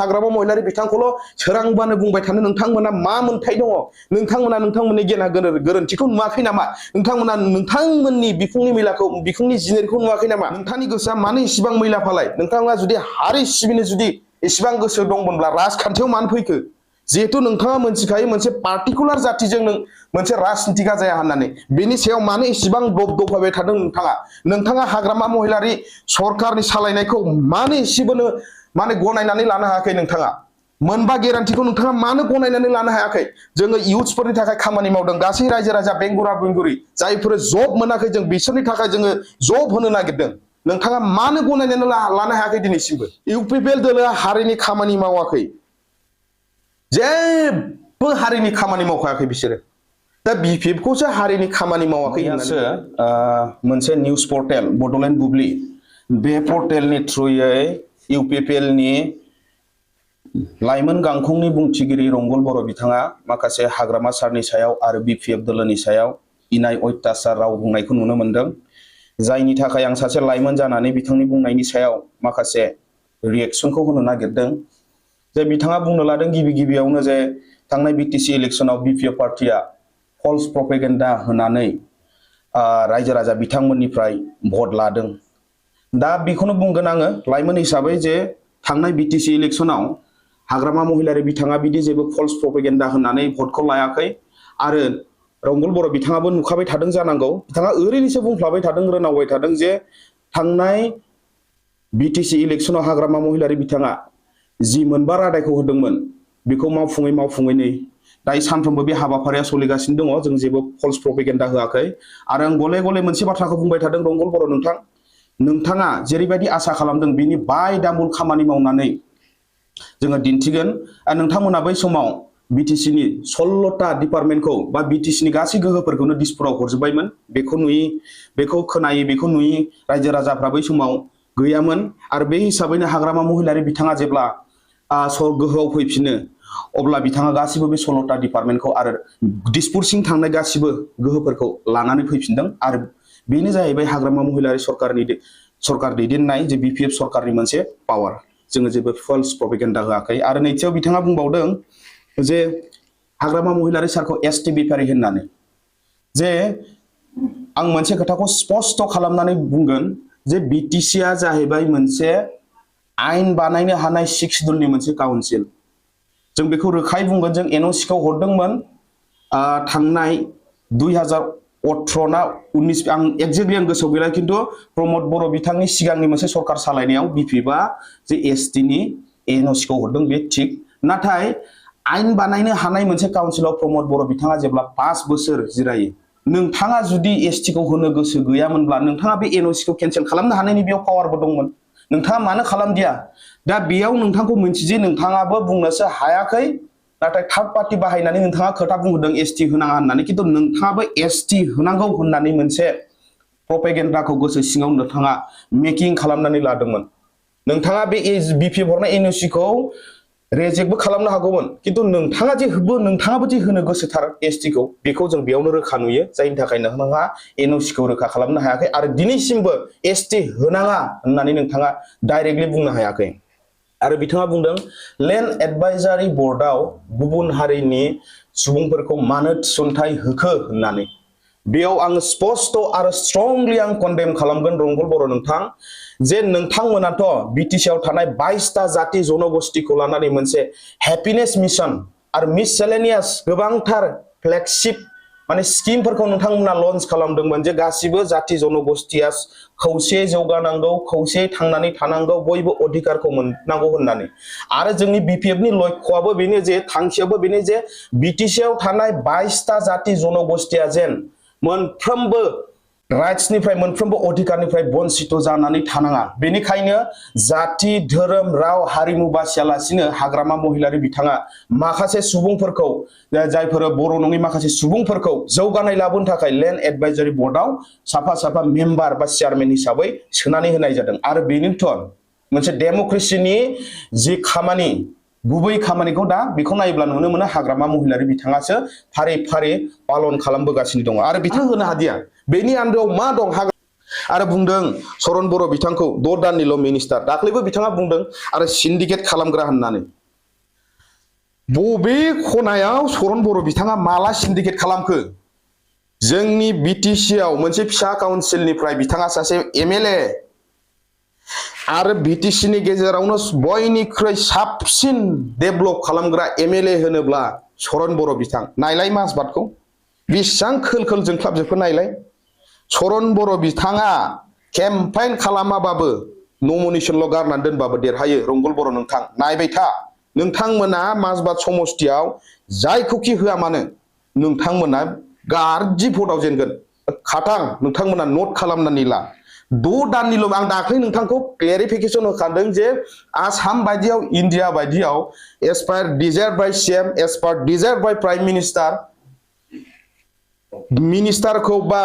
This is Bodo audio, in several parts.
हाग्रामा महिलारि बिथांखौल' सोरांबानो बुंबाय थानो नोंथांमोना मा मोन्थाय दङ नोंथांमोना नोंथांमोननि गेना गोरोन्थिखौ नुवाखै नामा नोंथांमोना नोंथांमोननि बिखुंनि जिनेरखौ नुवाखै नामा नोंथांनि गोसोआ मानो इसिबां मैला फालाय नोंथाङा जुदि हारि सिबिनो जुदि इसिबां गोसो दंमोनब्ला राजखान्थियाव मानो फैखो जिहेतु नोंथाङा मोनथिखायो मोनसे पार्टिकुलार जातिजों मोनसे राजनितिका जाया होननानै बेनि सायाव मानो इसिबां दबदबाय थादों नोंथाङा हाग्रामा महिलारि सरकारनि सालायनायखौ मानो इसेबोनो माने गनायनानै लानो हायाखै नोंथाङा मोनबा गेरान्टिखौ नोंथाङा मानो गनायनानै लानो हायाखै जोङो इयुथ्सफोरनि थाखाय खामानि मावदों गासै रायजो राजा बेंगुरा बेंगुरि जायफोर जब मोनाखै जों बिसोरनि थाखाय जोङो जब होनो नागिरदों नोंथाङा मानो गनायनानै लानो हायाखै दिनैसिमबो इउपिपिएल दोलोआ हारिनि खामानि मावाखै जेबो हारिनि खामानि मावखायाखै बिसोरो दा बिपिएफखौसो हारिनि खामानि मावाखै होननासो मोनसे निउज पर्टेल बडलेण्ड बुब्लि बे पर्टेलनि थ्रुयै इउपिपिएलनि लाइमोन गांखंनि बुंथिगिरि रंगल बर' बिथाङा माखासे हाग्रामा सारनि सायाव आरो बिपिएफ दोलोनि सायाव इनाय अत्याचार राव बुंनायखौ नुनो मोनदों जायनि थाखाय आं सासे लाइमोन जानानै बिथांनि बुंनायनि सायाव माखासे रिएक्शनखौ होनो नागिरदों जे बिथाङा बुंनो लादों गिबियावनो जे थांनाय बिटिसि इलेक्शनाव बिपिएफ पार्टिया फल्स प्रपेगेन्डा होनानै रायजो राजा बिथांमोननिफ्राय भट लादों दा बेखौनो बुंगोन आङो लाइमोन हिसाबै जे थांनाय बिटिसि इलेक्शनाव हाग्रामा महिलारि बिथाङा बिदि जेबो फल्स प्रपेगेन्डा होननानै भटखौ लायाखै आरो रंगल बर' बिथाङाबो नुखाबाय थादों जानांगौ बिथाङा ओरैनोसो बुंफ्लाबाय थादों रोनावबाय थादों जे थांनाय बिटिसि इलेक्शनाव हाग्रामा महिलारि बिथाङा जि मोनबा रादायखौ होदोंमोन बेखौ मावफुङै नै दायो सानफ्रोमबो बे हाबाफारिया सोलिगासिनो दङ जों जेबो फल्स प्रपेगेन्डा होआखै आरो आं गले गले मोनसे बाथ्राखौ बुंबाय थादों रंगल बर' नोंथाङा जेरैबायदि आसा खालामदों बिनि बाय डाबल खामानि मावनानै जोङो दिन्थिगोन नोंथांमोना बै समाव बिटिसिनि 16टा डिपार्टमेन्टखौ बा बिटिसिनि गासै गोहोफोरखौनो दिसपुराव हरजोबबायमोन बेखौ नुयि बेखौ खोनायै बेखौ नुयि रायजो राजाफ्रा बै समाव गैयामोन आरो बे हिसाबैनो हाग्रामा महिलारि बिथाङा जेब्ला गोहोआव फैफिनो अब्ला बिथाङा गासिबो बे 16टा डिपार्टमेन्टखौ आरो दिसपुरसिम थांनाय गासिबो गोहोफोरखौ लानानै फैफिनदों आरो बेनो जाहैबाय हाग्रामा महिलारि सरकार दैदेननाय जे बिपिएफ सरकारनि मोनसे पावार जोङो जेबो फल्स प्रपेगेन्डा होआखै आरो नैथियाव बिथाङा बुंबावदों जे हाग्रामा महिलारि सारखौ एसटि बेफारि होननानै जे आं मोनसे खोथाखौ स्पष्ट खालामनानै बुंगोन जे बिटिसिआ जाहैबाय मोनसे आइन बानायनो हानाय 6 शेड्युलनि मोनसे काउन्सिल जों बेखौ रोखायै बुंगोन जों एनअसिखौ हरदोंमोन थांनाय 2018 ना 19 आं एक्जेक्टलि आं गोसोआव गैला खिन्थु प्रमद बर' बिथांनि सिगांनि मोनसे सरकार सालायनायाव बिपिएफआ जे एसटिनि एनअसिखौ हरदों बे थिग नाथाय आइन बानायनो हानाय मोनसे काउन्सिलाव प्रमद बर' बिथाङा जेब्ला 5 बोसोर जिरायो नोंथाङा जुदि एसटिखौ होनो गोसो गैयामोनब्ला नोंथाङा बे एनअसिखौ केन्सेल खालामनो हानायनि बेयाव पावारबो दंमोन नोंथाङा मानो खालामदिया दा बेयाव नोंथांखौ मोनथिजे नोंथाङाबो बुंनोसो हायाखै नाथाय थार्ड पार्टी बाहायनानै नोंथाङा खोथा बुंदों एसटि होनाङा होननानै खिन्थु नोंथाङाबो एसटि होनांगौ होननानै मोनसे प्रपेगेन्डाखौ गोसो सिङाव नोंथाङा मेकिं खालामनानै लादोंमोन नोंथाङा बे बिपिएफ हरनाय एनअसिखौ रेजेक्टबो खालामनो हागौमोन खिन्थु नोंथाङाबो जे होनो गोसोथार एसटिखौ बेखौ जों बेयावनो रोखा नुयो जायनि थाखाय नोंथाङा एनअसिखौ रोखा खालामनो हायाखै आरो दिनैसिमबो एसटि होनाङा होननानै नोंथाङा डाइरेक्टलि बुंनो हायाखै आरो बिथाङा बुंदों लेन्ड एडभाइजारि बर्डआव गुबुन हारिनि सुबुंफोरखौ मानो थिसनथाइ होखो होननानै बेयाव आं स्पष्ट आरो स्ट्रंलि आं कन्डेम खालामगोन रंगल बर' नोंथां जे नोंथांमोनाथ' बिटिसिआव थानाय 22टा जाति जनगोष्ठीखौ लानानै मोनसे हेपिनेस मिशन आरो मिससेलेनियास गोबांथार फ्लेगशिप माने स्किमफोरखौ नोंथांमोना लन्च खालामदोंमोन जे गासिबो जाति जनगोष्ठीया खौसे जौगानांगौ खौसे थांनानै थानांगौ बयबो अधिकारखौ मोननांगौ होननानै आरो जोंनि बिपिएफनि लक्ष्यआबो बेनो जे थांखियाबो बेनो जे बिटिसिआव थानाय 22टा जाति जनगोष्ठीया जेन मोनफ्रोमबो राइट्सनिफ्राय मोनफ्रोमबो अधिकारनिफ्राय बन्सित जानानै थानाङा बेनिखायनो जाति धोरोम राव हारिमु बासियालासिनो हाग्रामा महिलारि बिथाङा माखासे सुबुंफोरखौ जायफोर बर' नङि माखासे सुबुंफोरखौ जौगानाय लाबोनो थाखाय लेन्ड एडभाइजारि बर्डआव साफा मेम्बार बा चेयारमेन हिसाबै सोनानै होनाय जादों आरो बेनोथ' मोनसे डेमोक्रेसिनि जि खामानि गुबै खामानिखौ दा बेखौ नायोब्ला नुनो मोनो हाग्रामा महिलारि बिथाङासो फारि फारि पालन खालामबोगासिनो दङ आरो बिथां होनो हादिया बेनि आन्दोआव मा दं आरो बुंदों चरण बर' बिथांखौ 6 दाननिल' मिनिस्टार दाख्लैबो बिथाङा बुंदों आरो सिन्डिकेट खालामग्रा होननानै बबे खनायाव चरण बर' बिथाङा माला सिन्डिकेट खालामखो जोंनि बिटिसि आव मोनसे फिसा काउन्सिलनिफ्राय बिथाङा सासे एमएलए आरो बिटिसि नि गेजेरावनो बयनिख्रुइ साबसिन डेभलप खालामग्रा एमएलए होनोब्ला चरण बर' बिथां नायलाय माजबादखौ बेसेबां खोल खोल जोंख्लाबजोबखो नायलाय चरण बर' बिथाङा केम्पेइन खालामाबाबो नमिनेशनल' गारनानै दोनबाबो देरहायो रंगल बर' नोंथां नायबाय था नोंथांमोना माजबाद समस्तियाव जायखौखि होआ मानो नोंथांमोना गारजि भटआव जेनगोन खाथां नोंथांमोना नट खालामनानै ला 6 दाननिल' आं दाख्लै नोंथांखौ क्लेरिफिकेसन होखादों जे आसाम बायदियाव इन्डिया बायदियाव as per desired by CM as per desired by prime minister को बा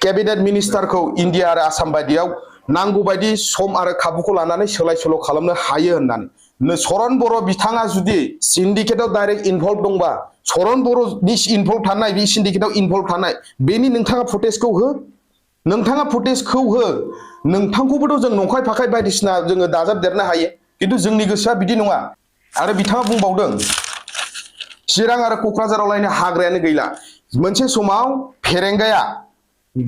कैबिनेट मिनिस्टार को इंडिया आरो आसाम बायदियाव नांगौ बायदि सम आरो खाबुखौ लानानै सोलाय सोल' खालामनो हायो होननानै चरण बर' बिथाङा जुदि सिन्डिकेटआव डाइरेक्ट इनभल्व दंबा चरण बर'नि इनभल्व थानाय बे सिन्डिकेटआव इनभल्व थानाय बेनि नोंथाङा फुटेजखौ हो नोंथांखौबोथ' जों नंखाय फाखाय बायदिसिना जोङो दाजाबदेरनो हायो किन्तु जोंनि गोसोआ बिदि नङा आरो बिथाङा बुंबावदों चिरां आरो क'क्राझाराव लायनो हाग्रायानो गैला मोनसे समाव फेरेंगाया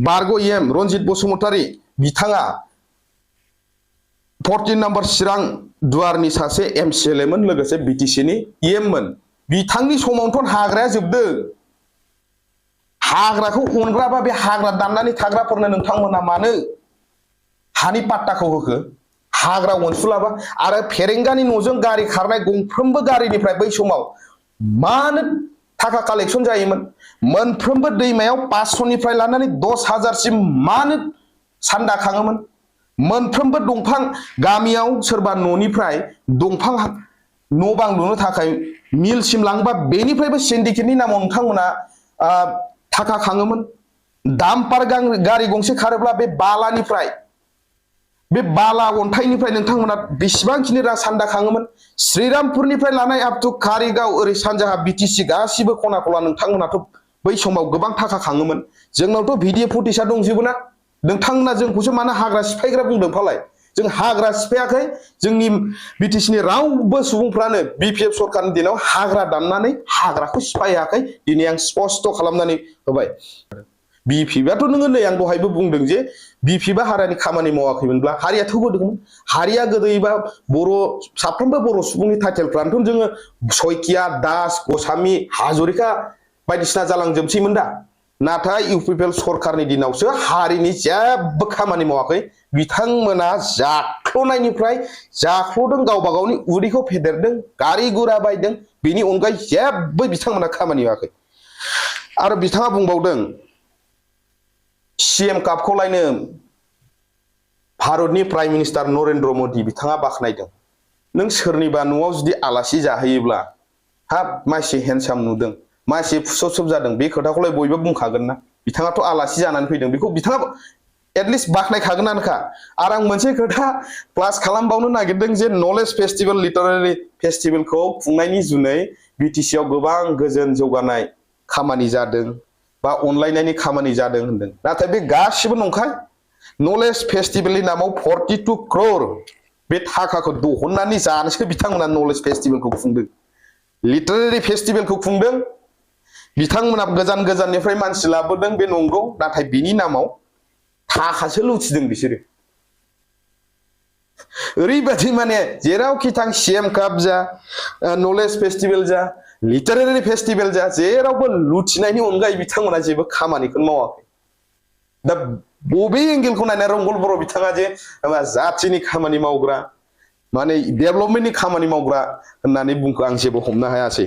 बारग' एम रनजित बसुमतारी बिथाङा 14 नम्बर चिरां दुवारनि सासे एमसिएलए मोन लोगोसे बिटिसि नि एम मोन बिथांनि समावथ' हाग्राया जोबदों हाग्राखौ अनग्राबा बे हाग्रा दाननानै थाग्राफोरनो नोंथांमोना मानो हानि पाट्टाखौ होखो हाग्रा अनसुलाबा आरो फेरेंगानि न'जों गारि खारनाय गंफ्रोमबो गारिनिफ्राय बै समाव मानो थाखा कालेक्शन जायोमोन मोनफ्रोमबो दैमायाव 500 निफ्राय लानानै 10,000 सिम मानो सान्दा खाङोमोन मोनफ्रोमबो दंफां गामियाव सोरबा न'निफ्राय दंफां न' बां लुनो थाखाय मिलसिम लांबा बेनिफ्रायबो सिन्डिकेटनि नामाव नोंथांमोना थाखा खाङोमोन डाम्पार गारि गंसे खारोब्ला बे बालानिफ्राय बे बाला अन्थाइनिफ्राय नोंथांमोना बेसेबांखिनि रां सान्दा खाङोमोन श्रीरामपुरनिफ्राय लानाय आप टु कारिगाव ओरै सानजाहा बिटिसि गासिबो खना खला नोंथांमोनाथ' बै समाव गोबां थाखा खाङोमोन जोंनावथ' भिडिअ फुटेजआ दंजोबो ना नोंथांमोना जोंखौसो मानो हाग्रा सिफायग्रा बुंदों फालाय जों हाग्रा सिफायाखै जोंनि बिटिसि नि रावबो सुबुंफ्रानो बिपिएफ सरकारनि दिनाव हाग्रा दाननानै हाग्राखौ सिफायाखै दिनै आं स्पष्ट खालामनानै होबाय बिपिएफआथ' नोङो नै आं दहायबो बुंदों जे बिपिएफआ हारियानि खामानि मावाखैमोनब्ला हारिया थौबोदोंमोन हारिया गोदैबा बर' साफ्रोमबो बर' सुबुंनि टाइटेलफ्रानोथ' जोङो सयकिया दास गसामि हाजरिका बायदिसिना जालांजोबसैमोन दा नाथाय इउपिपिएल सरकारनि दिनावसो हारिनि जेबो खामानि मावाखै बिथांमोना जाख्ल'नायनिफ्राय जाख्ल'दों गावबा गावनि उदैखौ फेदेरदों गारि गुरा बायदों बेनि अनगायै जेबो बिथांमोना खामानि मावाखै आरो बिथाङा बुंबावदों सीएम कापखौ लायनो भारतनि प्राइम मिनिस्टार नरेन्द्र मोदी बिथाङा बाख्नायदों नों सोरनिबा न'आव जुदि आलासि जाहैयोब्ला हाब मानसि हेन्डसाम नुदों मानसि फुसबसब जादों बे खोथाखौलाय बयबो बुंखागोन ना बिथाङाथ' आलासि जानानै फैदों बेखौ बिथाङा एटलिस्ट बाख्नायखागोनानोखा आरो आं मोनसे खोथा प्लास खालामबावनो नागिरदों जे नलेज फेस्टिवल लिटारेरि फेस्टिवलखौ खुंनायनि जुनै बिटिसि आव गोबां गोजोन जौगानाय खामानि जादों बा अनलायनायनि खामानि जादों होनदों नाथाय बे गासिबो नंखाय नलेज फेस्टिवलनि नामाव 42 क्रर बे थाखाखौ दहननानै जानोसो बिथांमोना नलेज फेस्टिवलखौ खुंदों लिटारेरि फेस्टिवलखौ खुंदों बिथांमोना गोजान गोजाननिफ्राय मानसि लाबोदों बे नंगौ नाथाय बिनि नामाव थाखासो लुथिदों बिसोरो ओरैबायदि माने जेरावखि थां सीएम काप जा नलेज फेस्टिवल जा लिटारेरि फेस्टिवल जा जेरावबो लुथिनायनि अनगायै बिथांमोना जेबो खामानिखौनो मावाखै दा बबे एंगेलखौ नायना रंगल बर' बिथाङा जे जाथिनि खामानि मावग्रा माने डेभेलपमेन्टनि खामानि मावग्रा होननानै बुंखो आं जेबो हमनो हायासै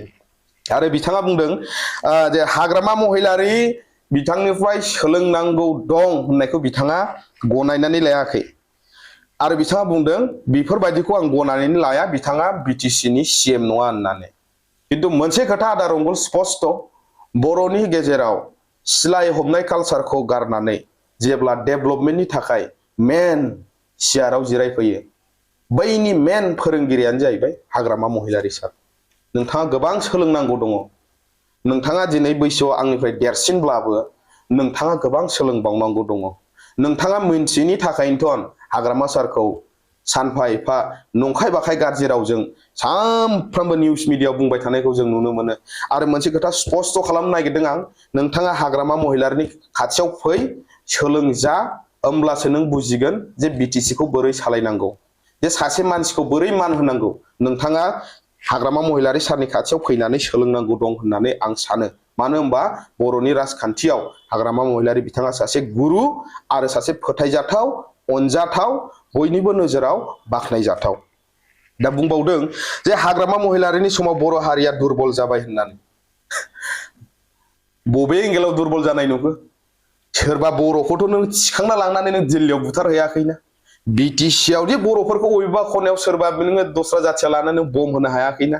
आरो बिथाङा बुंदों जे हाग्रामा महिलारि बिथांनिफ्राय सोलोंनांगौ दं होननायखौ बिथाङा गनायनानै लायाखै आरो बिथाङा बुंदों बेफोरबायदिखौ आं गनायनानै लाया बिथाङा बिटिसि नि सीएम नङा होननानै किन्तु मोनसे खोथा आदा रंगल स्पष्ट बर'नि गेजेराव सिलाय हमनाय कालचारखौ गारनानै जेब्ला डेभेलपमेन्टनि थाखाय मेन सियाराव जिरायफैयो बैनि मेन फोरोंगिरियानो जाहैबाय हाग्रामा महिलारि सार नोंथाङा गोबां सोलोंनांगौ दङ नोंथाङा दिनै बैसोआव आंनिफ्राय देरसिनब्लाबो नोंथाङा गोबां सोलोंबावनांगौ दङ नोंथाङा मोनथियैनि थाखायनोथ' हाग्रामा सारखौ सानफा एफा नंखाय बाखाय गाज्रि रावजों सानफ्रोमबो निउस मिडियायाव बुंबाय थानायखौ जों नुनो मोनो। आरो मोनसे खोथा स्पष्ट खालामनो नागिरदों आं, नोंथाङा हाग्रामा महिलारिनि खाथियाव फै, सोलोंजा, होमब्लासो नों बुजिगोन जे बिटिसिखौ बोरै सालायनांगौ, जे सासे मानसिखौ बोरै मान होनांगौ। नोंथाङा हाग्रामा महिलारि सारनि खाथियाव फैनानै सोलोंनांगौ दं होननानै आं सानो। मानो होनबा बर'नि राजखान्थियाव हाग्रामा महिलारि बिथाङा सासे गुरु आरो सासे फोथायजाथाव, अनजाथाव, बयनिबो नोजोराव बाख्नायजाथाव। दा बुंबावदों जे हाग्रामा महिलारिनि समाव बर' हारिया दुरबल जाबाय होननानै। बबे एंगेलाव दुरबल जानाय नुखो? सोरबा बर'खौथ' नों थिखांना लांनानै नों दिल्लीयाव बुथारहैयाखैना। बिटिसि आवदि बर'फोरखौ बबेबा खनायाव सोरबा नोङो दस्रा जाथिया लानानै बम होनो हायाखैना।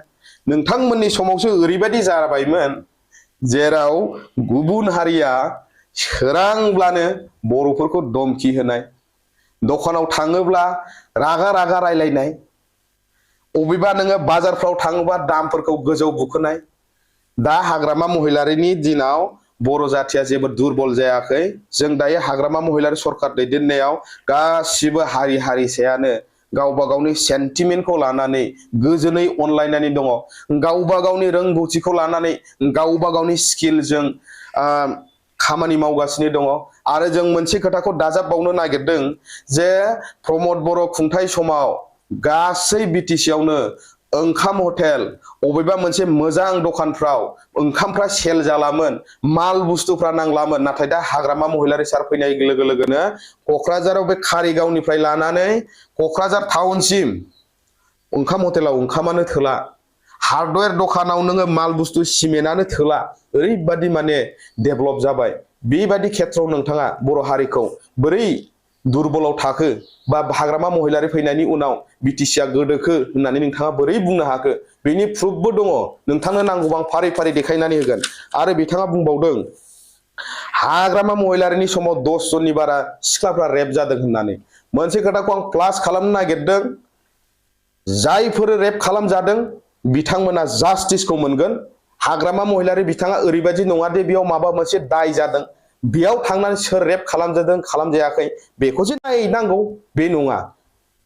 नोंथांमोननि समावसो ओरैबायदि जाबायमोन जेराव गुबुन हारिया सोरांब्लानो बर'फोरखौ धमकी होनाय, दखानाव थाङोब्ला रागा रागा रायलायनाय, अबेबा नोङो बाजारफ्राव थाङोबा दामफोरखौ गोजौ बुखोनाय। दा हाग्रामा महिलारिनि दिनाव बर' जाथिया जेबो दुरबल जायाखै। जों दायो हाग्रामा महिलारि सरकार दैदेननायाव गासिबो हारि हारिसायानो गावबा गावनि सेन्टिमेन्टखौ लानानै गोजोनै अनलायनानै दङ। गावबा गावनि रोंगौथिखौ लानानै गावबा गावनि स्किलजों खामानि मावगासिनो दङ। आरो जों मोनसे खोथाखौ दाजाबबावनो नागिरदों जे प्रमद बर' खुंथाय समाव गासै बिटिसि आवनो ओंखाम हटेल, अबेबा मोनसे मोजां दखानफ्राव ओंखामफ्रा सेल जालामोन, माल बुस्थुफ्रा नांलामोन। नाथाय दा हाग्रामा महिलारि सार फैनाय लोगो लोगोनो क'क्राझाराव बे कारिगावनिफ्राय लानानै क'क्राझार टाउनसिम ओंखाम हटेलाव ओंखामानो थोला, हार्डवेयर दखानाव नोङो माल बुस्थु सिमेन्टआनो थोला। ओरैबादि माने डेभेलप जाबाय। बेबादि खेथ्रआव नोंथाङा बर' हारिखौ बोरै दुरबलाव थाखो बा हाग्रामा महिलारि फैनायनि उनाव बिटिसिआ गोदोखो होननानै नोंथाङा बोरै बुंनो हाखो? बेनि प्रुफबो दङ, नोंथांनो नांगौबा आं फारि फारि देखायनानै होगोन। आरो बिथाङा बुंबावदों हाग्रामा महिलारिनि समाव 10 जननि बारा सिख्लाफ्रा रेप जादों होननानै। मोनसे खोथाखौ आं प्लास खालामनो नागिरदों, जायफोर रेप खालामजादों बिथांमोना जास्टिसखौ मोनगोन। हाग्रामा महिलारि बिथाङा ओरैबायदि नङा दे बेयाव माबा मोनसे दाय जादों, बेयाव थांनानै सोर रेप खालामजादों खालामजायाखै बेखौसो नायनांगौ बे नङा।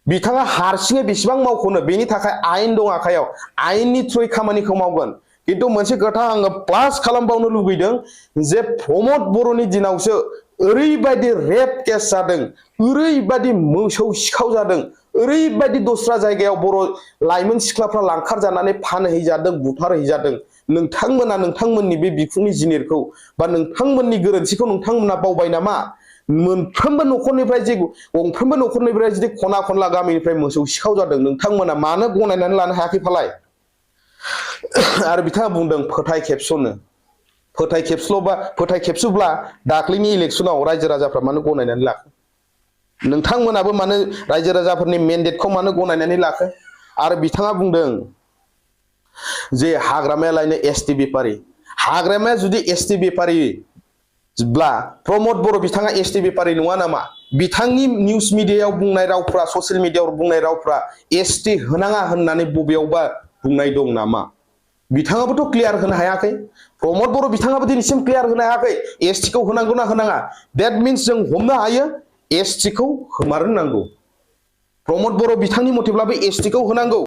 बिथाङा हारसिङै बेसेबां मावख'नो, बेनि थाखाय आयेन दं आखायाव, आयेननि थ्रुयै खामानिखौ मावगोन। किन्तु मोनसे खोथा आङो प्लास खालामबावनो लुगैदों जे प्रमद बर'नि दिनावसो ओरैबायदि रेप केस जादों, ओरैबायदि मोसौ सिखाव जादों, ओरैबायदि दस्रा जायगायाव बर' लाइमोन सिख्लाफ्रा लांखार जानानै फानहैजादों, बुथारहैजादों। नोंथांमोना नोंथांमोननि बे बिखुंनि जिनिरखौ बा नोंथांमोननि गोरोन्थिखौ नोंथांमोना बावबाय नामा? मोनफ्रोमबो न'खरनिफ्राय जे गंफ्रोमबो न'खरनिफ्राय जुदि खना खनला गामिनिफ्राय मोसौ सिखाव जादों, नोंथांमोना मानो गनायनानै लानो हायाखै फालाय? आरो बिथाङा बुंदों फोथाय खेबस'नो। फोथाय खेबस'ब्ला दाख्लैनि इलेक्सनाव रायजो राजाफ्रा मानो गनायनानै लाखो? नोंथांमोनाबो मानो रायजो राजाफोरनि मेन्डेटखौ मानो गनायनानै लाखो? आरो बिथाङा बुंदों जे हाग्रामायालायनो एसटि बेपारि। हाग्रामाया जुदि एसटि बेपारिब्ला प्रमद बर' बिथाङा एसटि बेपारि नङा नामा? बिथांनि निउस मिडियायाव बुंनाय रावफ्रा, ससियेल मिडियायाव बुंनाय रावफ्रा एसटि होनाङा होननानै बबेयावबा बुंनाय दं नामा? बिथाङाबोथ' क्लियार होनो हायाखै। प्रमद बर' बिथाङाबो दिनैसिम क्लियार होनो हायाखै एसटिखौ होनांगौ ना होनाङा। दैट मिन्स जों हमनो हायो एसटिखौ होमारनांगौ। प्रमद बर' बिथांनि मथेब्लाबो एसटिखौ होनांगौ।